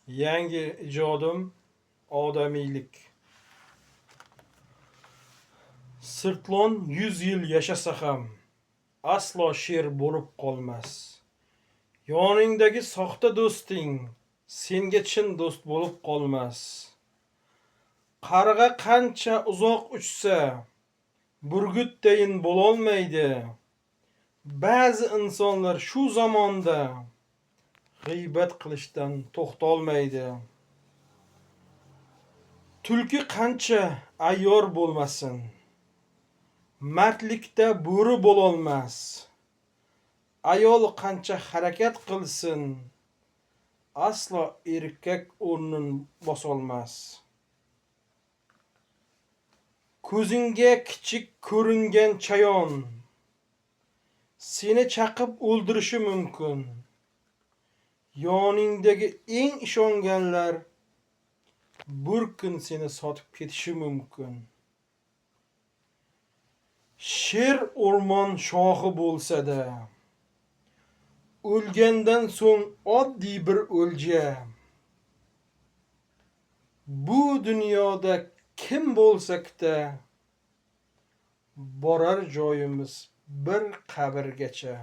Yangi ijodim odamiylik. Sirtlon 100 yil yashasa ham aslo sher bo'lib qolmas. Yoningdagi soxta do'sting senga chin do'st bo'lib qolmas. Qarg'a qancha uzoq uchsa, burgutdayin bo'lolmaydi. Ba'zi insonlar shu zamonda g'iybat qilishdan to'xtolmaydi. Tulki qancha ayyor bo'lmasin, mardlikda bo'ri bo'lolmas. Ayol qancha harakat qilsin, aslo erkak o'rnin bosolmas. Ko'zingga kichik ko'ringan chayon seni chaqib o'ldirishi mumkin. Yoningdagi eng ishonganlar bir kun seni sotib ketishi mumkin. Sher o'rmon shohi bo'lsa-da, o'lgandan so'ng oddiy bir o'lja. Bu dunyoda kim bo'lsak-da, borar joyimiz bir qabrgacha.